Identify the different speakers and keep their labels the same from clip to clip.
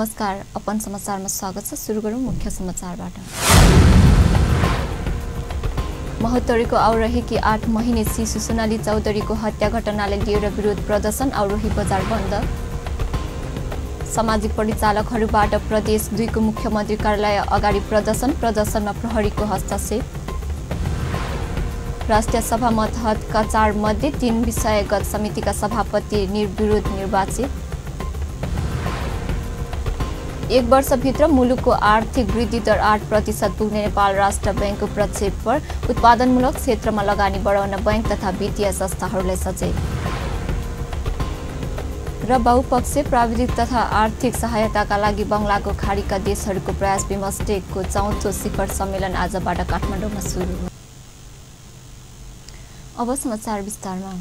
Speaker 1: नमस्कार, अपन समाचारमा स्वागत छ। सुरु गरौँ मुख्य समाचारबाट। महोत्तरीको औरहीकी 8 महिने शिशु सोनाली चौधरीको हत्या घटनाले लिएर विरोध प्रदर्शन, औरही बजार बन्द। सामाजिक परिचालकहरूबाट प्रदेश 2 को मुख्यमन्त्री कार्यालय अगाडि प्रदर्शनमा प्रहरीको हस्तक्षेप। राष्ट्रिय सभा मतहतका 4 मध्ये 3 विषयगत समितिका सभापति निर्विरोध निर्वाचित। 1 वर्षभित्र मुलुकको आर्थिक वृद्धि दर 8% पुग्ने नेपाल राष्ट्र बैंकको प्रक्षेपण, उत्पादनमूलक क्षेत्रमा लगानी बढाउन बैंक तथा वित्तीय संस्थाहरूलाई सचेत। र बहुपक्षीय प्राविधिक तथा आर्थिक सहायताका लागि बंगलाको खाडीका देशहरूको प्रयास। बिमस्टेकको 4थो शिखर सम्मेलन आजबाट काठमाडौँमा सुरु हो। अब समाचार विस्तारमा।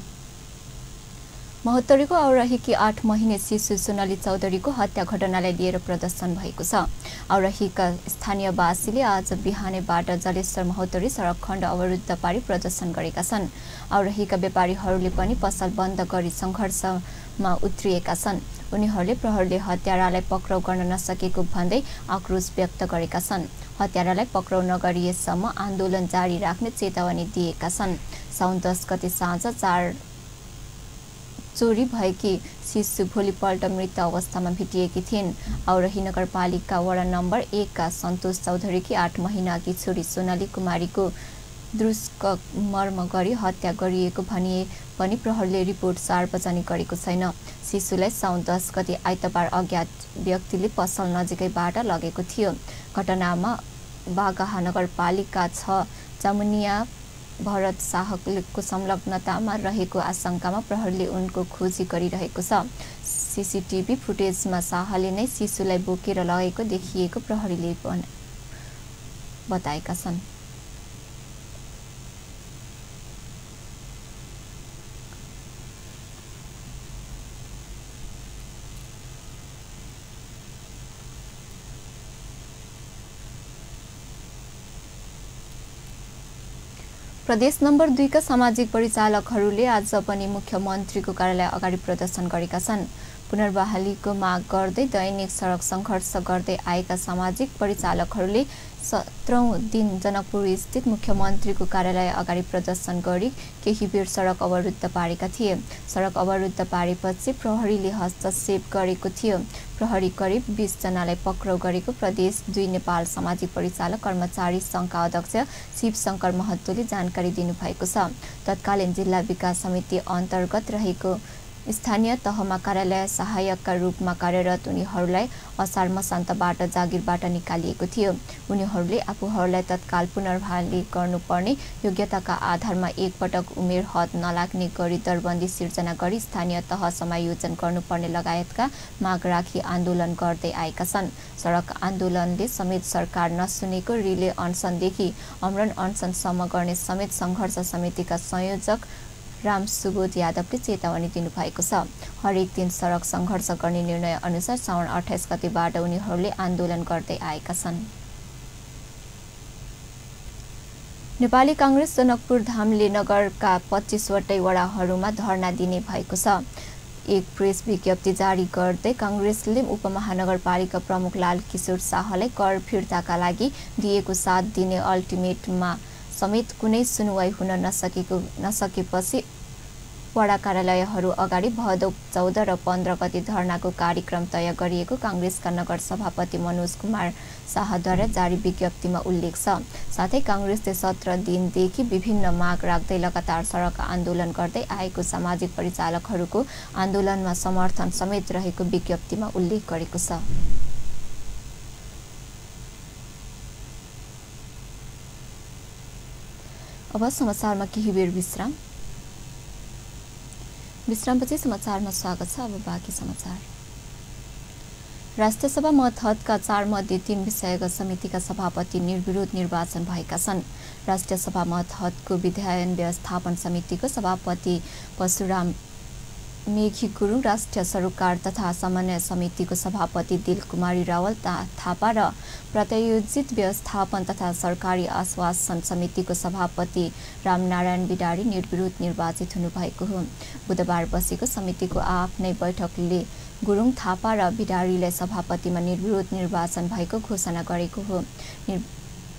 Speaker 1: महोत्तरीको औरहीकी 8 महिने शिशु सोनाली चौधरीको हत्या घटनालाई लिएर प्रदर्शन भएको छ। औरहीका स्थानीयवासीले आज बिहानैबाट जलेश्वर महोत्तरी सडक खण्ड अवरुद्ध पारी प्रदर्शन गरेका छन्। औरहीका व्यापारीहरूले पनि पसल बन्द गरी सङ्घर्षमा उत्रिएका छन्। उनीहरूले प्रहरीले हत्यारालाई पक्राउ गर्न नसकेको भन्दै आक्रोश व्यक्त गरेका छन्। हत्यारालाई पक्राउ नगरिएसम्म आन्दोलन जारी राख्ने चेतावनी दिएका छन्। साउन 10 गते साँझ 4 चोरी भएकी शिशु भोलिपल्ट मृत अवस्थामा भेटिएकी थिइन्। औरही नगरपालिका वडा नम्बर 1 का सन्तोष चौधरीकी 8 महिनाकी छोरी सोनाली कुमारीको दुष्कर्म गरी हत्या गरिएको भनिए पनि प्रहरीले रिपोर्ट सार्वजनिक गरेको छैन। शिशुलाई साउन 10 गते आइतबार अज्ञात व्यक्तिले पसल नजिकैबाट लगेको थियो। घटनामा बागाहा नगरपालिका 6 जामुनिया भरत शाहको संलग्नतामा रहेको आशंकामा प्रहरीले उनको खोजी गरिरहेको छ। सीसीटीभी फुटेजमा शाहले नै शिशुलाई बोकेर लगेको देखिएको प्रहरीले बताएका छन्। प्रदेश नम्बर 2 का सामाजिक परिचालकहरूले आज पनि मुख्यमन्त्रीको कार्यालय अगाडि प्रदर्शन गरेका छन्। पुनर्बहालीको माग गर्दै दैनिक सडक सङ्घर्ष गर्दै आएका सामाजिक परिचालकहरूले 17औं दिन जनकपुर स्थित मुख्यमन्त्रीको कार्यालय अगाडि प्रदर्शन गरी केही बेर सडक अवरुद्ध पारेका थिए। सडक अवरुद्ध पारेपछि प्रहरीले हस्तक्षेप गरेको थियो। प्रहरी करिब 20 जनालाई पक्राउ गरेको प्रदेश 2 नेपाल सामाजिक परिचालक कर्मचारी सङ्घका अध्यक्ष शिवशंकर महतोले जानकारी दिनुभएको छ। तत्कालीन जिल्ला विकास समिति अन्तर्गत रहेको स्थानीय तहमा कार्यालय सहायकका रूपमा कार्यरत उनीहरूलाई असार मसान्तबाट जागिरबाट निकालिएको थियो। उनीहरूले आफूहरूलाई तत्काल पुनर्बहाली गर्नुपर्ने, योग्यताका आधारमा एकपटक उमेर हद नलाग्ने गरी दरबन्दी सिर्जना गरी स्थानीय तह समायोजन गर्नुपर्ने लगायतका माग राखी आन्दोलन गर्दै आएका छन्। सडक आन्दोलनले समेत सरकार नसुनेको रिले अनसनदेखि अमरण अनसनसम्म गर्ने समेत सङ्घर्ष समितिका संयोजक राम सुबोध यादवले चेतावनी दिनुभएको छ। हरेक दिन सडक सङ्घर्ष गर्ने निर्णय अनुसार साउन 28 गतेबाट उनीहरूले आन्दोलन गर्दै आएका छन्। नेपाली काङ्ग्रेस जनकपुर धामले नगरका 25 वटै वडाहरूमा धरना दिने भएको छ। एक प्रेस विज्ञप्ति जारी गर्दै काङ्ग्रेसले उपमहानगरपालिका प्रमुख लाल किशोर शाहलाई कर फिर्ताका लागि दिएको 7 दिने अल्टिमेटममा समेत कुनै सुनवाई हुन नसकेपछि वडा कार्यालयहरू अगाडि भदौ 14 र 15 गते धरनाको कार्यक्रम तय गरिएको काङ्ग्रेसका नगर सभापति मनोज कुमार शाहद्वारा जारी विज्ञप्तिमा उल्लेख छ। साथै काङ्ग्रेसले 17 दिनदेखि विभिन्न माग राख्दै लगातार सडक आन्दोलन गर्दै आएको सामाजिक परिचालकहरूको आन्दोलनमा समर्थन समेत रहेको विज्ञप्तिमा उल्लेख गरेको छ। अब समाचारमा केही बेर विश्राम। विश्रामपछि समाचारमा स्वागत छ। अब बाँकी समाचार। राष्ट्रिय सभा मतहतका 4 मध्ये 3 विषयगत समितिका सभापति निर्विरोध निर्वाचन भएका छन्। राष्ट्रिय सभा मतहतको विधायन व्यवस्थापन समितिको सभापति परशुराम मेघी गुरुङ, राष्ट्रिय सरोकार तथा समन्वय समितिको सभापति दिलकुमारी रावल थापा र प्रायोजित व्यवस्थापन तथा सरकारी आश्वासन समितिको सभापति रामनारायण बिडारी निर्विरोध निर्वाचित हुनुभएको हो। बुधबार बसेको समितिको आफ्नै बैठकले गुरुङ थापा र बिडारीले सभापतिमा निर्विरोध निर्वाचन भएको घोषणा गरेको हो।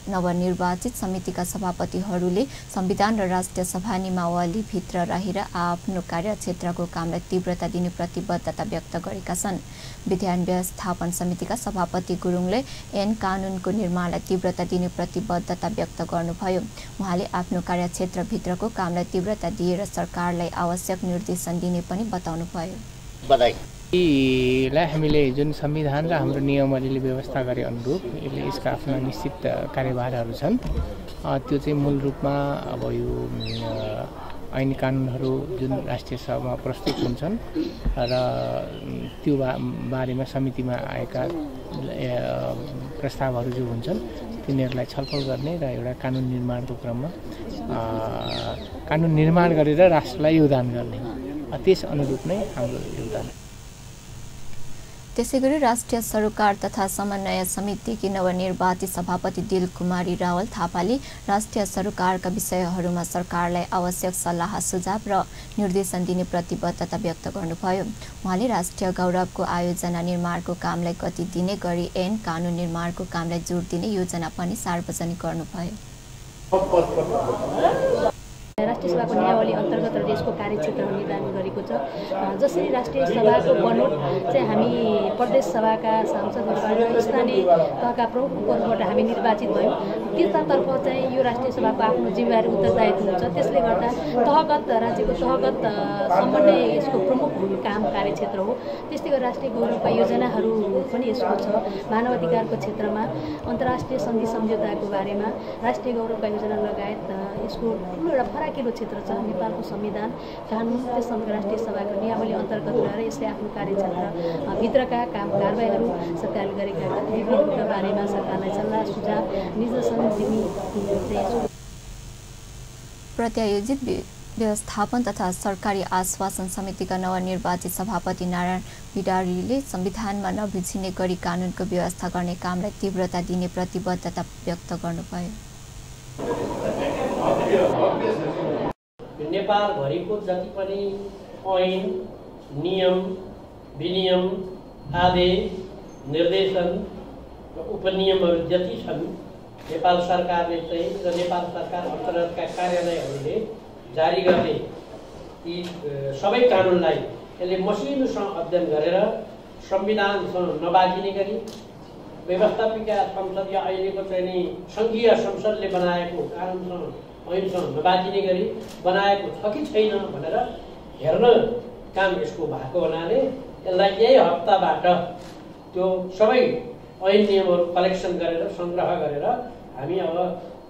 Speaker 1: नवनिर्वाचित समितिका सभापतिहरूले संविधान र राष्ट्रिय सभा नियमावलीभित्र रहेर आफ्नो कार्यक्षेत्रको कामलाई तीव्रता दिने प्रतिबद्धता व्यक्त गरेका छन्। विधान व्यवस्थापन समितिका सभापति गुरुङले ऐन कानुनको निर्माणलाई तीव्रता दिने प्रतिबद्धता व्यक्त गर्नुभयो। उहाँले आफ्नो कार्यक्षेत्रभित्रको कामलाई तीव्रता दिएर सरकारलाई आवश्यक निर्देशन दिने पनि बताउनुभयो।
Speaker 2: लाई हामीले जुन संविधान र हाम्रो नियमावलीले व्यवस्था गरे अनुरूप यसका आफ्ना निश्चित कार्यभारहरू छन्। त्यो चाहिँ मूल रूपमा अब यो ऐन कानुनहरू जुन राष्ट्रिय सभामा प्रस्तुत हुन्छन् र त्यो बारेमा समितिमा आएका प्रस्तावहरू जो हुन्छन् तिनीहरूलाई छलफल गर्ने र एउटा कानुन निर्माणको क्रममा कानुन निर्माण गरेर राष्ट्रलाई योगदान गर्ने, त्यस अनुरूप नै हाम्रो योगदान।
Speaker 1: त्यसैगरी राष्ट्रिय सरोकार तथा समन्वय समितिकी नवनिर्वाचित सभापति दिलकुमारी रावल थापाले राष्ट्रिय सरोकारका विषयहरूमा सरकारलाई आवश्यक सल्लाह सुझाव र निर्देशन दिने प्रतिबद्धता व्यक्त गर्नुभयो। उहाँले राष्ट्रिय गौरवको आयोजना निर्माणको कामलाई गति दिने गरी ऐन कानुन निर्माणको कामलाई जोड दिने योजना पनि सार्वजनिक गर्नुभयो।
Speaker 3: राष्ट्रिय सभाको नियमावली अन्तर्गत र देशको कार्यक्षेत्रमा निर्धारण गरेको छ। जसरी राष्ट्रिय सभाको बनोट चाहिँ हामी प्रदेश सभाका सांसदहरूबाट स्थानीय तहका प्रमुख पदबाट हामी निर्वाचित भयौँ, त्यतातर्फ चाहिँ यो राष्ट्रिय सभाको आफ्नो जिम्मेवारी उत्तरदायित्व हुन्छ। त्यसले गर्दा तहगत राज्यको तहगत सम्म नै यसको प्रमुख काम कार्यक्षेत्र हो। त्यस्तै गरी राष्ट्रिय गौरवका योजनाहरू पनि यसको छ। मानवाधिकारको क्षेत्रमा अन्तर्राष्ट्रिय सन्धि सम्झौताको बारेमा राष्ट्रिय गौरवका योजना लगायत यसको ठुलो एउटा फराकिलो क्षेत्र छ। नेपालको संविधान कानुन त्यससँग राष्ट्रिय सभाको नियमावली अन्तर्गत रहेर यसले आफ्नो कार्यक्षेत्र भित्रका काम कारबाहीहरू सरकारले गरेका गतिविधिहरूका बारेमा सरकारलाई सल्लाह सुझाव निर्देशन दिने।
Speaker 1: प्रत्यायोजित व्यवस्थापन तथा सरकारी आश्वासन समितिका नवनिर्वाचित सभापति नारायण बिडारीले संविधानमा नबुझिने गरी कानुनको व्यवस्था गर्ने कामलाई तीव्रता दिने प्रतिबद्धता व्यक्त गर्नुभयो।
Speaker 4: नेपालभरिको जति पनि ऐन, नियम, विनियम, आदेश, निर्देशन र उपनियमहरू जति छन् नेपाल सरकारले चाहिँ र नेपाल सरकार अन्तर्गतका कार्यालयहरूले जारी गर्ने यी सबै कानुनलाई यसले मसिनोसँग अध्ययन गरेर संविधानसँग नबाजिने गरी व्यवस्थापिका संसद या अहिलेको चाहिँ नि सङ्घीय संसदले बनाएको कानुनसँग ऐनसँग नबाजिने गरी बनाएको छ कि छैन भनेर हेर्न काम यसको भएको हुनाले यसलाई यही हप्ताबाट त्यो सबै ऐन नियमहरू कलेक्सन गरेर सङ्ग्रह गरेर हामी अब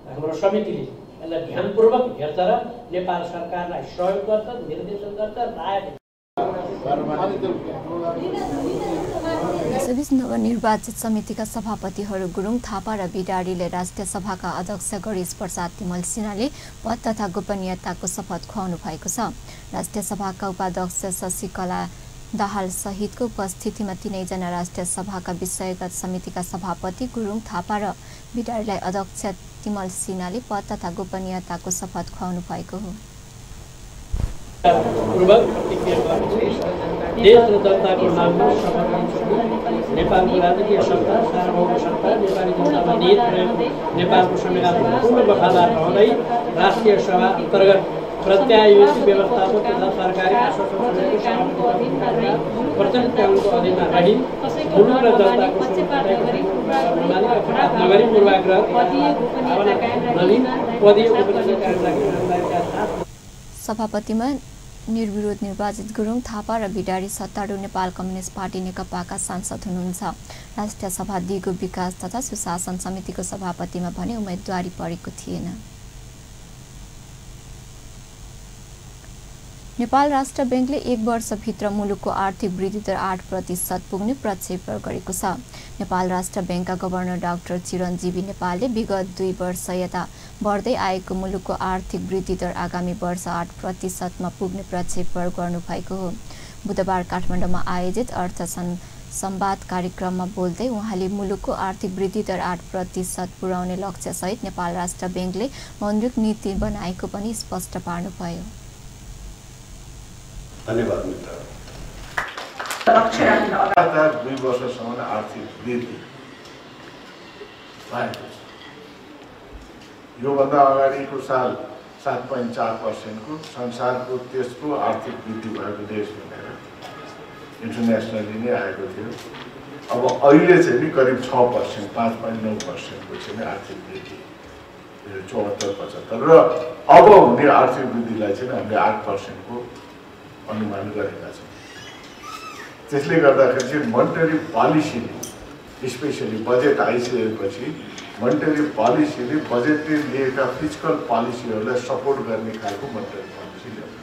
Speaker 4: हाम्रो समितिले यसलाई ध्यानपूर्वक हेर्छ र नेपाल सरकारलाई सहयोग गर्छ, निर्देशन गर्छ, राय।
Speaker 1: यसैबीच नवनिर्वाचित समितिका सभापतिहरू गुरुङ थापा र बिडारीले राष्ट्रिय सभाका अध्यक्ष गणेश प्रसाद तिमल सिन्हाले पद तथा गोपनीयताको शपथ खुवाउनु भएको छ। राष्ट्रिय सभाका उपाध्यक्ष शशिकला दाहाल सहितको उपस्थितिमा तीनैजना राष्ट्रिय सभाका विषयगत समितिका सभापति गुरुङ थापा र बिडारीलाई अध्यक्ष तिमल सिन्हाले पद तथा गोपनीयताको शपथ खुवाउनु भएको हो।
Speaker 4: देश र जनताको नाममा शपथ लिन्छु। नेपालको राजकीय सत्ता, सार्वभौम सत्ता, नेपाली जनतामा निहित रहेको नेपालको संविधानमा पूर्ण वफादार रहँदै राष्ट्रिय सभा अन्तर्गत प्रत्यायोजित व्यवस्थापन तथा सरकारी आश्वासन प्रचलित कानुनको अधीनमा रही मुलुक र जनताको नगरी पूर्वाग्रह
Speaker 1: सभापतिमा निर्विरोध निर्वाचित गुरुङ थापा र बिडारी सत्तारूढ नेपाल कम्युनिस्ट पार्टी नेकपाका सांसद हुनुहुन्छ। राष्ट्रिय सभा दिगो विकास तथा सुशासन समितिको सभापतिमा भने उम्मेदवारी परेको थिएन। नेपाल राष्ट्र बैंकले 1 वर्षभित्र मुलुकको आर्थिक वृद्धि दर 8% पुग्ने प्रक्षेप गरेको छ। नेपाल राष्ट्र बैंकका गभर्नर डाक्टर चिरञ्जीवी नेपालले विगत 2 वर्ष यता बढ्दै आएको मुलुकको आर्थिक वृद्धि दर आगामी वर्ष 8% पुग्ने प्रक्षेप गर्नुभएको हो। बुधबार काठमाडौँमा आयोजित अर्थ संवाद कार्यक्रममा बोल्दै उहाँले मुलुकको आर्थिक वृद्धि दर 8% पुर्याउने लक्ष्यसहित नेपाल राष्ट्र बैंकले मौद्रिक नीति बनाएको पनि स्पष्ट पार्नुभयो।
Speaker 5: धन्यवाद मित्र। लक्ष्य राखेर
Speaker 6: लगातार 2 वर्षसम्म आर्थिक वृद्धि भएको छ। योभन्दा अगाडिको साल 7.4% को संसारको त्यसको आर्थिक वृद्धि भएको देश भनेर इन्टरनेसनली नै आएको थियो। अब अहिले चाहिँ नि करिब 6%, 5.9% को चाहिँ आर्थिक वृद्धि 74-75 र अब हुने आर्थिक वृद्धिलाई चाहिँ हामीले 8% को अनुमान गरेका छौँ। त्यसले गर्दाखेरि चाहिँ मोनेटरी पोलिसीले स्पेशली बजेट आइसकेपछि मोनेटरी पोलिसीले बजेटले लिएका फिस्कल पोलिसीहरूलाई सपोर्ट गर्ने खालको मोनेटरी पोलिसी ल्याउने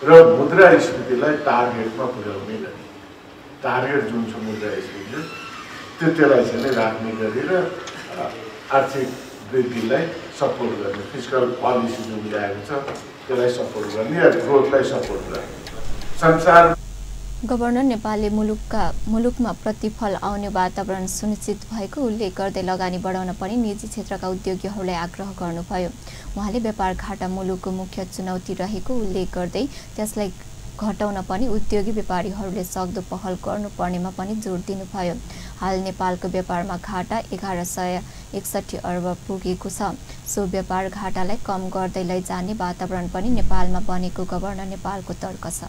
Speaker 6: र मुद्रास्फीतिलाई टार्गेटमा पुर्याउने गरी टार्गेट जुन छ मुद्रास्फीति त्यसलाई चाहिँ राख्ने गरी र आर्थिक वृद्धिलाई सपोर्ट गर्ने फिस्कल पोलिसी जुन ल्याएको छ त्यसलाई सपोर्ट गर्ने या ग्रोथलाई सपोर्ट गर्ने संसार।
Speaker 1: गभर्नर नेपालले मुलुकमा प्रतिफल आउने वातावरण सुनिश्चित भएको उल्लेख गर्दै लगानी बढाउन पनि निजी क्षेत्रका उद्योगीहरूलाई आग्रह गर्नुभयो। उहाँले व्यापार घाटा मुलुकको मुख्य चुनौती रहेको उल्लेख गर्दै त्यसलाई घटाउन पनि उद्योगी व्यापारीहरूले सक्दो पहल गर्नुपर्नेमा पनि जोड दिनुभयो। हाल नेपालको व्यापारमा घाटा 1161 अर्ब पुगेको छ। सो व्यापार घाटालाई कम गर्दै लैजाने वातावरण पनि नेपालमा बनेको गभर्नर नेपालको तर्क छ।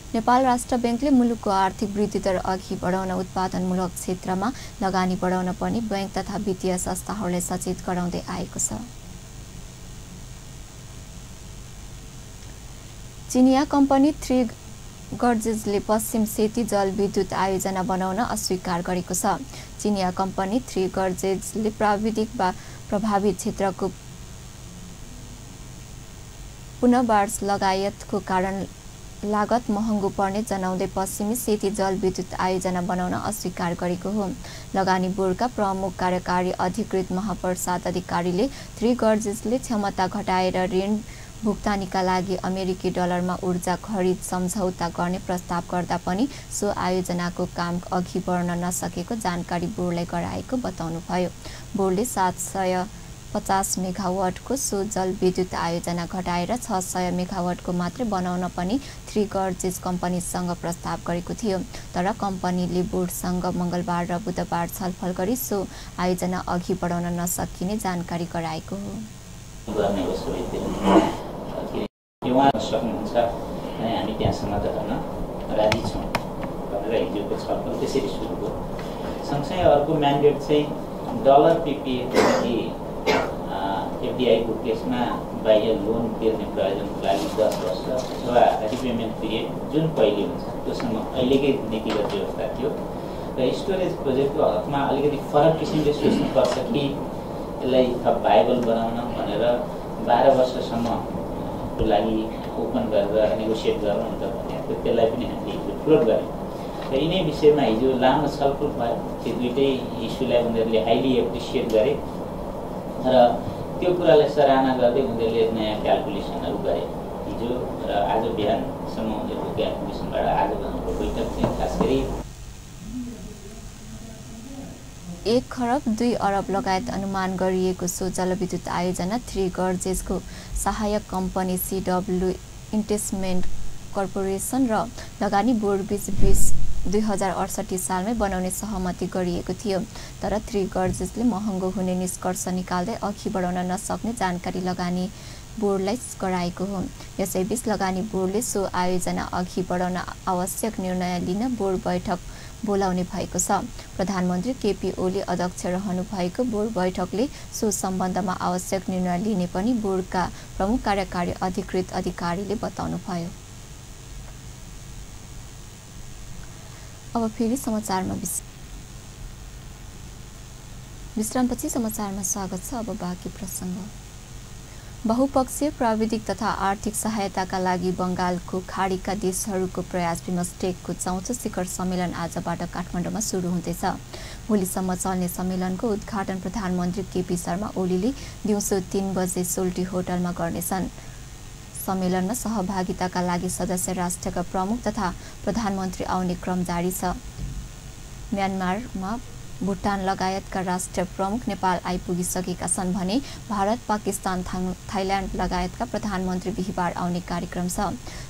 Speaker 1: नेपाल राष्ट्र बैंकले मुलुकको आर्थिक वृद्धि दर अघि बढाउन उत्पादनमूलक क्षेत्रमा लगानी बढाउन पनि बैंक तथा वित्तीय संस्थाहरूलाई सचेत गराउँदै आएको छ। चिनिया कम्पनी 3 गर्जेजले पश्चिम सेती जलविद्युत आयोजना बनाउन अस्वीकार गरेको छ। चिनिया कम्पनी 3 गर्जेजले प्राविधिक वा प्रभावित क्षेत्रको पुनर्वास लगायतको कारण लागत महँगो पर्ने जनाउँदै पश्चिमी सेती जलविद्युत आयोजना बनाउन अस्वीकार गरेको हो। लगानी बोर्डका प्रमुख कार्यकारी अधिकृत महाप्रसाद अधिकारीले 3 गर्जेजले क्षमता घटाएर ऋण भुक्तानीका लागि अमेरिकी डलरमा ऊर्जा खरिद सम्झौता गर्ने प्रस्ताव गर्दा पनि सो आयोजनाको काम अघि बढ्न नसकेको जानकारी बोर्डलाई गराएको बताउनुभयो। बोर्डले 750 मेगावाटको सो जलविद्युत आयोजना घटाएर 600 मेगावाटको मात्रै बनाउन पनि 3 गर्जेज कम्पनीसँग प्रस्ताव गरेको थियो। तर कम्पनीले बोर्डसँग मंगलबार र बुधबार छलफल गरी सो आयोजना अघि बढाउन नसकिने जानकारी गराएको हो।
Speaker 7: हामी त्यहाँसम्म जान राजी छौँ भनेर हिजोको छलफल त्यसरी सुरु भयो। सँगसँगै अर्को म्यान्डेट चाहिँ डलर पिपिए एफडिआईको केसमा बाह्य लोन तिर्ने प्रयोजनको लागि 10 वर्ष अथवा रिपेमेन्ट पिरियड जुन पहिले हुन्छ त्योसँग अहिलेकै नीतिगत व्यवस्था थियो र स्टोरेज प्रोजेक्टको हकमा अलिकति फरक किसिमले सोच्नुपर्छ कि यसलाई थप भाइबल बनाउन भनेर 12 वर्षसम्मको लागि ओपन गरेर नेगोसिएट गरौँ त भनेको त्यसलाई पनि हामीले फ्लोट गऱ्यौँ र यिनै विषयमा हिजो लामो छलफल भयो। त्यो दुइटै इस्युलाई उनीहरूले हाइली एप्रिसिएट गरे र त्यो कुरालाई सराहना गर्दै उनीहरूले नयाँ क्यालकुलेसनहरू गरे हिजो र आज बिहानसम्म उनीहरूको क्यालकुलेसनबाट आज भएको बैठक चाहिँ खास गरी
Speaker 1: 1 खरब 2 अरब लगायत अनुमान गरिएको सो जलविद्युत आयोजना 3 गर्जेजको सहायक कम्पनी CW इन्भेस्टमेन्ट कर्पोरेसन र लगानी बोर्ड बीच 2068 सालमै बनाउने सहमति गरिएको थियो। तर 3 गर्जेजले महँगो हुने निष्कर्ष निकाल्दै अघि बढाउन नसक्ने जानकारी लगानी बोर्डलाई गराएको हो। यसैबीच लगानी बोर्डले सो आयोजना अघि बढाउन आवश्यक निर्णय लिन बोर्ड बैठक बोलाउने भएको छ। प्रधानमन्त्री केपी ओली अध्यक्ष रहनु भएको बोर्ड बैठकले सो सम्बन्धमा आवश्यक निर्णय लिने पनि बोर्डका प्रमुख कार्यकारी अधिकृत अधिकारीले बताउनुभयो। अब फेरि समाचारमा विश्रामपछि समाचारमा स्वागत छ। अब बाँकी प्रसङ्ग। बहुपक्षीय प्राविधिक तथा आर्थिक सहायताका लागि बंगालको खाडीका देशहरूको प्रयास बिमस्टेकको 4औं शिखर सम्मेलन आजबाट काठमाडौँमा सुरु हुँदैछ। भोलिसम्म चल्ने सम्मेलनको उद्घाटन प्रधानमन्त्री केपी शर्मा ओलीले दिउँसो 3 बजे सोल्टी होटलमा गर्नेछन्। सम्मेलनमा सहभागिताका लागि सदस्य राष्ट्रका प्रमुख तथा प्रधानमन्त्री आउने क्रम जारी छ। म्यानमारमा भुटान लगायतका राष्ट्र प्रमुख नेपाल आइपुगिसकेका छन् भने भारत, पाकिस्तान, थाइल्याण्ड लगायतका प्रधानमन्त्री बिहिबार आउने कार्यक्रम छ।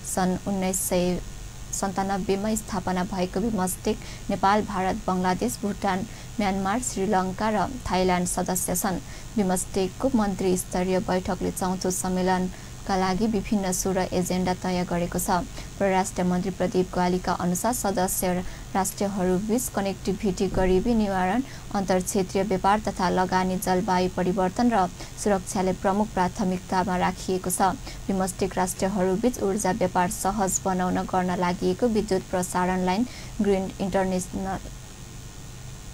Speaker 1: सन् 1997 मा स्थापना भएको बिमस्टेक नेपाल, भारत, बङ्गलादेश, भुटान, म्यानमार, श्रीलङ्का र थाइल्याण्ड सदस्य छन्। बिमस्टेकको मन्त्री स्तरीय बैठकले 4औं सम्मेलनका लागि विभिन्न सुर एजेन्डा तय गरेको छ। परराष्ट्र मन्त्री प्रदीप ग्वालीका अनुसार सदस्य राष्ट्रहरूबीच कनेक्टिभिटी, गरिबी निवारण, अन्तर्क्षेत्रीय व्यापार तथा लगानी, जलवायु परिवर्तन र सुरक्षाले प्रमुख प्राथमिकतामा राखिएको छ। बिमस्टेक राष्ट्रहरूबीच ऊर्जा व्यापार सहज बनाउन गर्न लागि विद्युत प्रसारण लाइन ग्रिड इन्टरनेसनल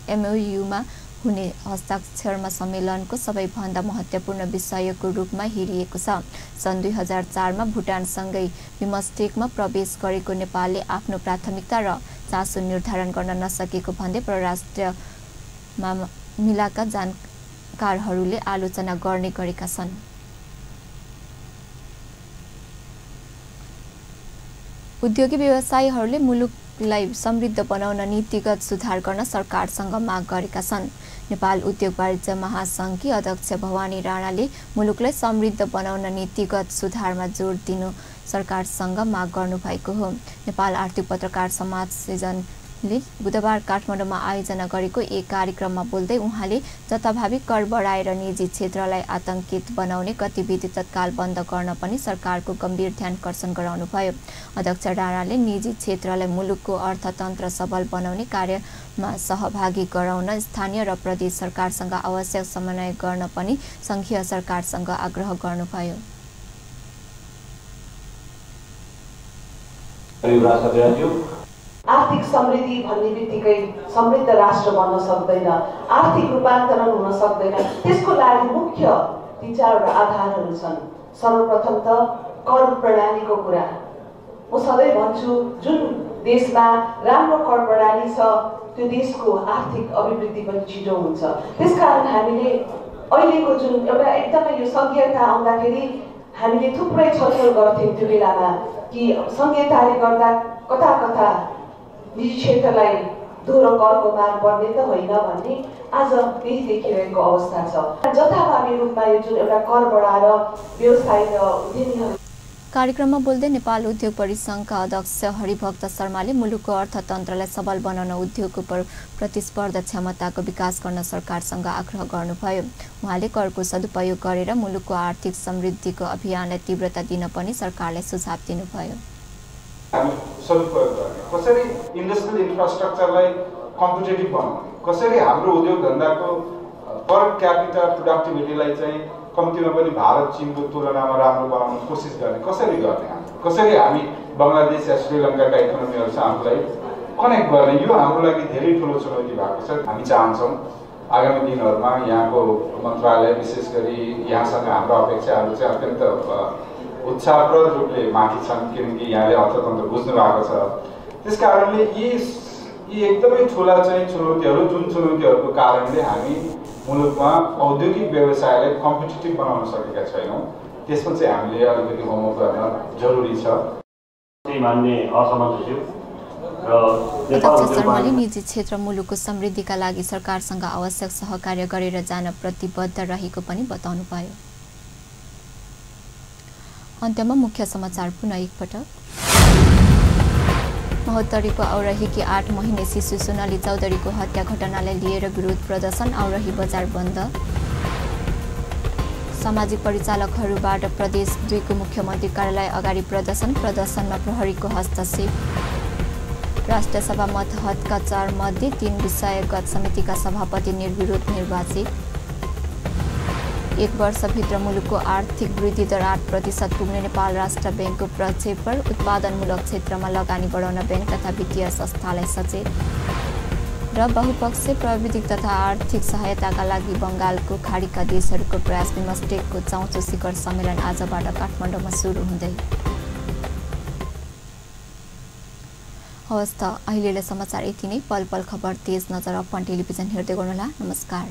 Speaker 1: MOU-मा हुने हस्ताक्षरमा सम्मेलनको सबैभन्दा महत्त्वपूर्ण विषयको रूपमा हेरिएको छ। सन् 2004 मा भुटानसँगै बिमस्टेकमा प्रवेश गरेको नेपालले आफ्नो प्राथमिकता र चासो निर्धारण गर्न नसकेको भन्दै परराष्ट्र मामिलाका जानकारहरूले आलोचना गर्ने गरेका छन्। उद्योगी व्यवसायीहरूले मुलुकलाई समृद्ध बनाउन नीतिगत सुधार गर्न सरकारसँग माग गरेका छन्। नेपाल उद्योग वाणिज्य महासङ्घकी अध्यक्ष भवानी राणाले मुलुकलाई समृद्ध बनाउन नीतिगत सुधारमा जोड दिनु सरकारसँग माग गर्नुभएको हो। नेपाल आर्थिक पत्रकार समाज सृजनले बुधबार काठमाडौँमा आयोजना गरेको एक कार्यक्रममा बोल्दै उहाँले जथाभावी कर बढाएर निजी क्षेत्रलाई आतंकित बनाउने गतिविधि तत्काल बन्द गर्न पनि सरकारको गम्भीर ध्यानकर्षण गराउनुभयो। अध्यक्ष राणाले निजी क्षेत्रलाई मुलुकको अर्थतन्त्र सबल बनाउने कार्यमा सहभागी गराउन स्थानीय र प्रदेश सरकारसँग आवश्यक समन्वय गर्न पनि सङ्घीय सरकारसँग आग्रह गर्नुभयो।
Speaker 5: आर्थिक समृद्धि भन्ने बित्तिकै समृद्ध राष्ट्र बन्न सक्दैन, आर्थिक रूपान्तरण हुन सक्दैन। त्यसको लागि मुख्य 3-4 आधारहरू छन्। सर्वप्रथम त कर प्रणालीको कुरा। म सधैँ भन्छु, जुन देशमा राम्रो कर प्रणाली छ त्यो देशको आर्थिक अभिवृद्धि पनि छिटो हुन्छ। त्यसकारण हामीले अहिलेको जुन एउटा एकदमै यो सङ्घीयता आउँदाखेरि हामीले थुप्रै छलफल गर्थ्यौँ त्यो बेलामा कि सङ्घीयताले गर्दा कता कता निजी क्षेत्रलाई दोहोरो करको मार पर्ने त होइन भन्ने आज त्यही देखिरहेको अवस्था छ। जथाभावी रूपमा यो जुन एउटा कर बढाएर व्यवसायी र उद्यमीहरू।
Speaker 1: कार्यक्रममा बोल्दै नेपाल उद्योग परिसङ्घका अध्यक्ष हरिभक्त शर्माले मुलुकको अर्थतन्त्रलाई सबल बनाउन उद्योगको प्रतिस्पर्धा क्षमताको विकास गर्न सरकारसँग आग्रह गर्नुभयो। उहाँले करको सदुपयोग गरेर मुलुकको आर्थिक समृद्धिको अभियानलाई तीव्रता दिन पनि सरकारलाई सुझाव दिनुभयो।
Speaker 8: सदुपयोग गर्ने, कसरी इन्डस्ट्रियल इन्फ्रास्ट्रक्चरलाई कम्पिटेटिभ बनाउने, कसरी हाम्रो उद्योग धन्दाको पर क्यापिटल प्रोडक्टिभिटीलाई चाहिँ कम्तीमा पनि भारत चीनको तुलनामा राम्रो बनाउन कोसिस गर्ने, कसरी हामी बङ्गलादेश या श्रीलङ्काका इकोनोमीहरूसँगलाई कनेक्ट गर्ने, यो हाम्रो लागि धेरै ठुलो चुनौती भएको छ। हामी चाहन्छौँ आगामी दिनहरूमा यहाँको मन्त्रालय विशेष गरी यहाँसँग हाम्रो अपेक्षाहरू चाहिँ अत्यन्त उत्साहप्रद रूपले माथि छन्, किनकि यहाँले अर्थतन्त्र बुझ्नु भएको छ। त्यस कारणले यी एकदमै ठुला चाहिँ चुनौतीहरू, जुन चुनौतीहरूको कारणले हामी मुलुकमा औद्योगिक व्यवसायलाई कम्पिटिटिभ बनाउन सकेका छैनौँ, त्यसमा चाहिँ हामीले अलिकति होमवर्क गर्न जरुरी छ।
Speaker 1: अध्यक्ष शर्माले निजी क्षेत्र मुलुकको समृद्धिका लागि सरकारसँग आवश्यक सहकार्य गरेर जान प्रतिबद्ध रहेको पनि बताउनुभयो। अन्त्यमा मुख्य समाचार पुनः एकपटक। महोत्तरीको औरहीकी 8 महिने शिशु सोनाली चौधरीको हत्या घटनालाई लिएर विरोध प्रदर्शन, औरही बजार बन्द। सामाजिक परिचालकहरूबाट प्रदेश 2 को मुख्यमन्त्री कार्यालय अगाडि प्रदर्शनमा प्रहरीको हस्तक्षेप। राष्ट्रसभा मतहतका 4 मध्ये 3 विषयगत समितिका सभापति निर्विरोध निर्वाचित। 1 वर्षभित्र मुलुकको आर्थिक वृद्धि दर 8% पुग्ने नेपाल राष्ट्र ब्याङ्कको प्रक्षेपण। उत्पादनमूलक क्षेत्रमा लगानी बढाउन ब्याङ्क तथा वित्तीय संस्थालाई सचेत। र बहुपक्षीय प्राविधिक तथा आर्थिक सहायताका लागि बङ्गालको खाडीका देशहरूको प्रयास। बिमस्टेकको 4औं शिखर सम्मेलन आजबाट काठमाडौँमा सुरु हुँदै। हवस् त अहिलेलाई समाचार यति नै। पल पल खबर तेज नजर अपन टेलिभिजन हेर्दै गर्नुहोला। नमस्कार।